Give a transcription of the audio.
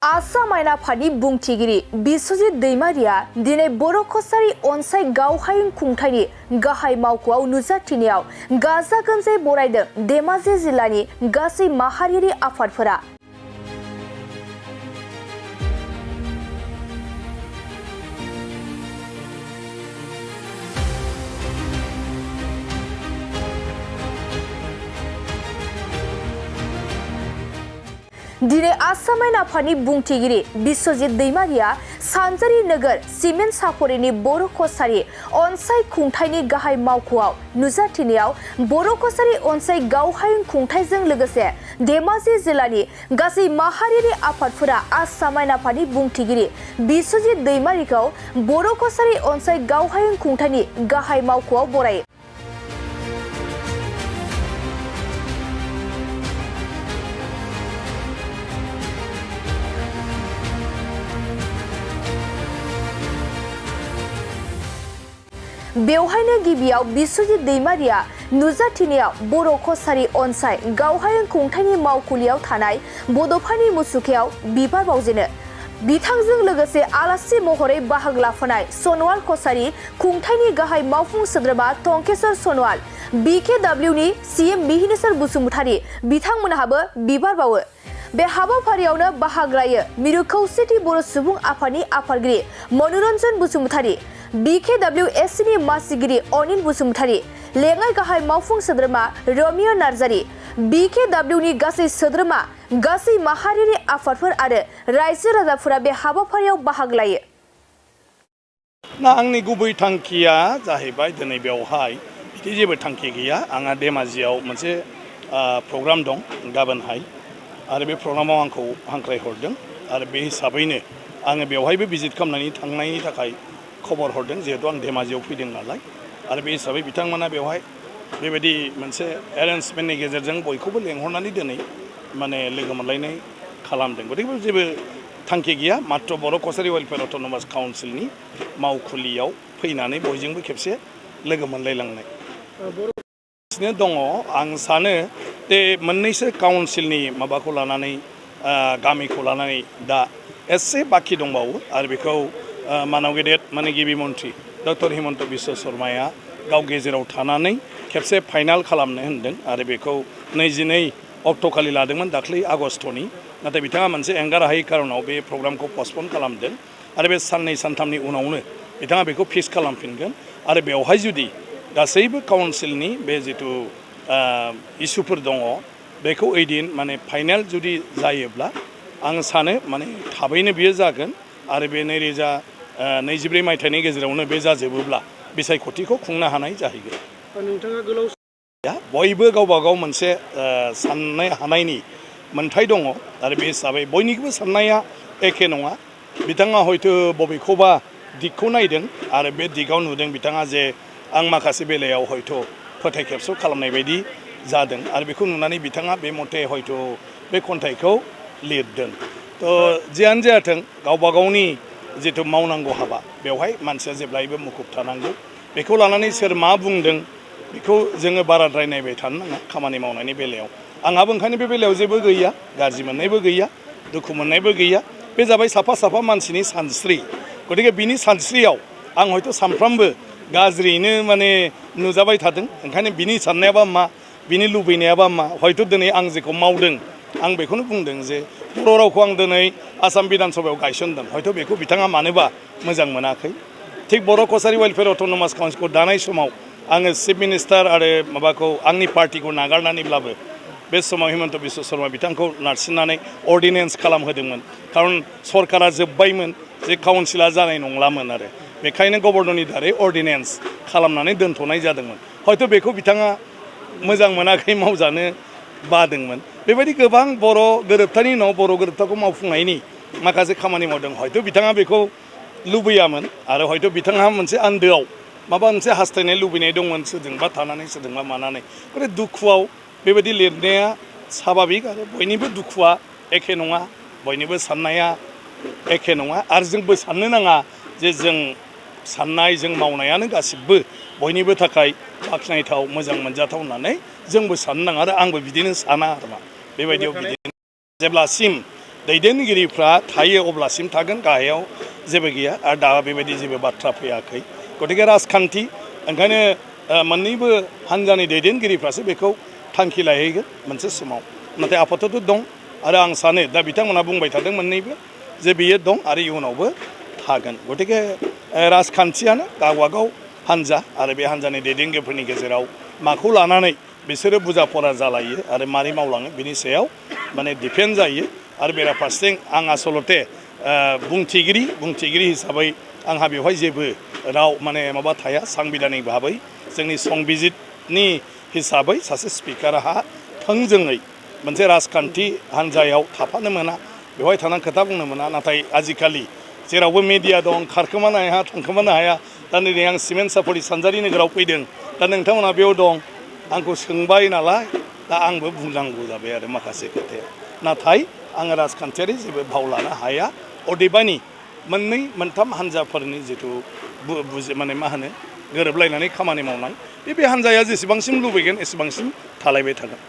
आसाम आयनाफादनि बुंथिगिरि बिस्वजित दैमारिया दिनै बर' कसारी अनसाय गावहायुं खुंथायनि गाहाय मावख'आव नुजाथिनायाव गाजा गोमजायै बरायदों धेमाजि जिल्लानि गासै माहारियारि आफादफोरा। दिनै आसाम आयनाफादनि बुंथिगिरि बिस्वजित दैमारिया सानजारि नोगोर सिमेन्ट सापरिनि बर' कसारी अनसाय खुंथायनि गाहाय मावख'आव नुजाथिनायाव बर' कसारी अनसाय गावहायुं खुंथायजों लोगोसे धेमाजि जिल्लानि गासै माहारियारि आफादफोरा आसाम आयनाफादनि बुंथिगिरि बिस्वजित दैमारिखौ बर' कसारी अनसाय गावहायुं खुंथायनि गाहाय मावख'आव बरायो। बेवहायनो गिबियाव बिस्वजित दैमारिया नुजाथिनायाव बर' कसारी अनसाय गावहायुं खुंथायनि मावखुलियाव थानाय बड'फानि मुसुखायाव बिबार बावजेनो। बिथांजों लोगोसे आलासि महरै बाहागो लाफानाय सनवाल कसारी खुंथायनि गाहाय मावफुं सोद्रोमा टंकेश्वर सनवाल, BKWनि CM मिहिनेश्वर बसुमतारी बिथांमोनहाबो बिबार बावो। बे हाबाफारियावनो बाहागो लायो मिरु खौसेथि बर' सुबुं आफादनि आफादगिरि मनरन्जन बसुमतारी, BKWSनि मासिगिरि अनिल बसुमतारी, लेङाइ गाहाय मावफुं सोद्रोमा रमिय नार्जारी, BKWनि गासै सोद्रोमा, गासै माहारियारि आफादफोर आरो रायजो राजाफोरा बे हाबाफारियाव बाहागो लायो। आंनि गुबै थांखिया जाहैबाय दिनै बेवहाय बिदि जेबो थांखि गैया। आंहा धेमाजियाव मोनसे प्रग्राम दं गाबोनहाय, आरो बे प्रग्रामाव आंखौ हांख्रायहरदों आरो बे हिसाबैनो आङो बेवहायबो भिजिट खालामनानै थांनायनि थाखाय खबर हरदों, जिहेतु आं धेमाजियाव फैदों नालाय। आरो बे हिसाबै बिथांमोना बेवहाय बेबायदि मोनसे एरेन्जमेन्टनि गेजेरजों बयखौबो लेंहरनानै दिनै माने लोगो मोनलायनाय खालामदों। गतिके जेबो थांखि गैया, मात्र बर' कसारी वेलफेयार अट'नमास काउन्सिलनि मावखुलियाव फैनानै बयजोंबो खेबसे लोगो मोनलायलांनाय दङ। आं सानो जे मोननैसो काउन्सिलनि माबाखौ लानानै गामिखौ लानानै दा एसे बाखि दंबावो, आरो बेखौ मानव गेदेर माने गिबि मन्त्रि डक्टर हिमन्त बिश्व शर्माया गाव गेजेराव थानानै खेबसे फाइनाल खालामनो होनदों, आरो बेखौ 22 अक्ट'खालि लादोंमोन, दाख्लै आगस्ट'नि। नाथाय बिथाङा मोनसे एंगारहायै खारनाव बे प्रग्रामखौ पस्टपन खालामदों, आरो बे साननै सानथामनि उनावनो बिथाङा बेखौ फिक्स खालामफिनगोन। आरो बेवहाय जुदि गासैबो काउन्सिलनि बे जिथु इसुफोर दङ बेखौ ओइदिन माने फाइनाल जुदि जायोब्ला आं सानो माने थाबैनो बियो जागोन, आरो बे 2024 मायथाइनि गेजेरावनो बे जाजोबोब्ला बिसायख'थिखौ खुंनो हानाय जाहैगोन। नोंथाङा गोलाव बयबो गावबा गाव मोनसे साननो हानायनि मोन्थाय दङ, आरो बे हिसाबै बयनिबो साननाया एखे नङा। बिथाङा हयतो बबेखौबा दिगखौ नायदों, आरो बे दिगाव नुदों बिथाङा जे आं माखासे बेलायाव हयतो फोथाय खेबस' खालामनाय बायदि जादों, आरो बेखौ नुनानै बिथाङा बे मथे हयतो बे खन्थाइखौ लिरदों। थ' जियानो जायाथों, गावबा गावनि जिथु मावनांगौ हाबा बेवहाय मानसिया जेब्लायबो मुखुब थानांगौ। बेखौ लानानै सोर मा बुंदों बेखौ जोङो बाराद्राय नायबाय थानो नाङा खामानि मावनायनि बेलायाव। आंहाबो ओंखायनो बे बेलायाव जेबो गैया, गाज्रि मोननायबो गैया, दुखु मोननायबो गैया। बे जाबाय साफा साफा मानसिनि सानस्रि। गतिके बिनि सानस्रियाव आं हयतो सानफ्रामबो गाज्रियैनो माने नुजाबाय थादों। ओंखायनो बिनि साननायाबा मा, बिनि लुबैनायाबा मा, हयतो दिनै आं जेखौ मावदों आं बेखौनो बुंदों जे बर' रावखौ आं दिनै आसाम बिधान सभायाव गायसनदों। हयतो बेखौ बिथाङा मानोबा मोजां मोनाखै। थिग बर' कसारी वेलफेयार अट'नमास काउन्सिलखौ दानाय समाव आङो चिफ मिनिस्टार आरो माबाखौ आंनि पार्टिखौ नागारनानैब्लाबो बे समाव हिमन्त बिश्व शर्मा बिथांखौ नारसिननानै अर्डिनेन्स खालामहोदोंमोन, खारन सरकारा जोब्बायमोन, जे काउन्सिला जानाय नंलामोन, आरो बेखायनो गभर्नरनि दारै अर्डिनेन्स खालामनानै दोनथ'नाय जादोंमोन। हयतो बेखौ बिथाङा मोजां मोनाखै, मावजानो बादोंमोन। बेबायदि गोबां बर' गोरोबथानि उनाव बर' गोरोबथाखौ मावफुंनायनि माखासे खामानि मावदों। हयतो बिथाङा बेखौ लुबैयामोन, आरो हयतो बिथाङा मोनसे आन्दोआव माबा मोनसे हास्थायनाय लुबैनाय दंमोन, सोरजोंबा थानानै सोरजोंबा मानानै। गतिके दुखुआव बेबायदि लिरनाया स्वाभाबिक, आरो बयनिबो दुखुआ एखे नङा, बयनिबो साननाया एखे नङा। आरो जोंबो साननो नाङा जे जों साननाय जों मावनायानो गासिबो बयनिबो थाखाय बाख्नायथाव मोजां मोनजाथाव होननानै जोंबो साननो नाङा, आरो आंबो बिदिनो साना आरोमा। बेबायदियाव बिदिनो जेब्लासिम दैदेनगिरिफ्रा थायो अब्लासिम थागोन गाहायाव जेबो गैया आरो दा बेबायदि जेबो बाथ्रा फैयाखै गतिके राजखान्थि ओंखायनो मोननैबो हान्जानि दैदेनगिरिफ्रासो बेखौ थांखि लाहैगोन मोनसे समाव नाथाय आफादत दं आरो आं सानो दा बिथांमोना बुंबाय थादों मोननैबो जे बियो दं आरो इयुनावबो थागोन गतिके राजखान्थियानो गावबागाव हान्जा आरो बे हान्जानि दैदेनगिरिफोरनि गेजेराव माखौ लानानै बिसोरो बुजा फरा जालायो आरो मारै मावलाङो बिनि सायाव माने डिपेन्ड जायो आरो बेराफारसेथिं आं आसलते बुंथिगिरि हिसाबै आंहा बेवहाय जेबो राव माने माबा थाया सांबिधानिक भाबै जोंनि संबिजितनि हिसाबै सासे स्पिकारा थोंजोङै मोनसे राजखान्थि हान्जायाव थाफानो मोना बेवहाय थानानै खोथा बुंनो मोना नाथाय आजिखालि जेरावबो मिडिया दं खारखोमानो हाया थांखोमानो हाया दा नै आं सिमेन्ट सापरि सानजारि नोगोराव फैदों दा नोंथांमोना बेयाव दं आंखौ सोंबाय नालाय दा आंबो बुंनांगौ जाबाय आरो माखासे खोथाया नाथाय आङो राजखान्थियारि जेबो भाव लानो हाया अदेबानि मोननै मोनथाम हान्जाफोरनि जिथु माने मा होनो गोरोबलायनानै खामानि मावनाय बे हान्जाया जेसेबांसिम लुबैगोन एसेबांसिम थालायबाय थागोन।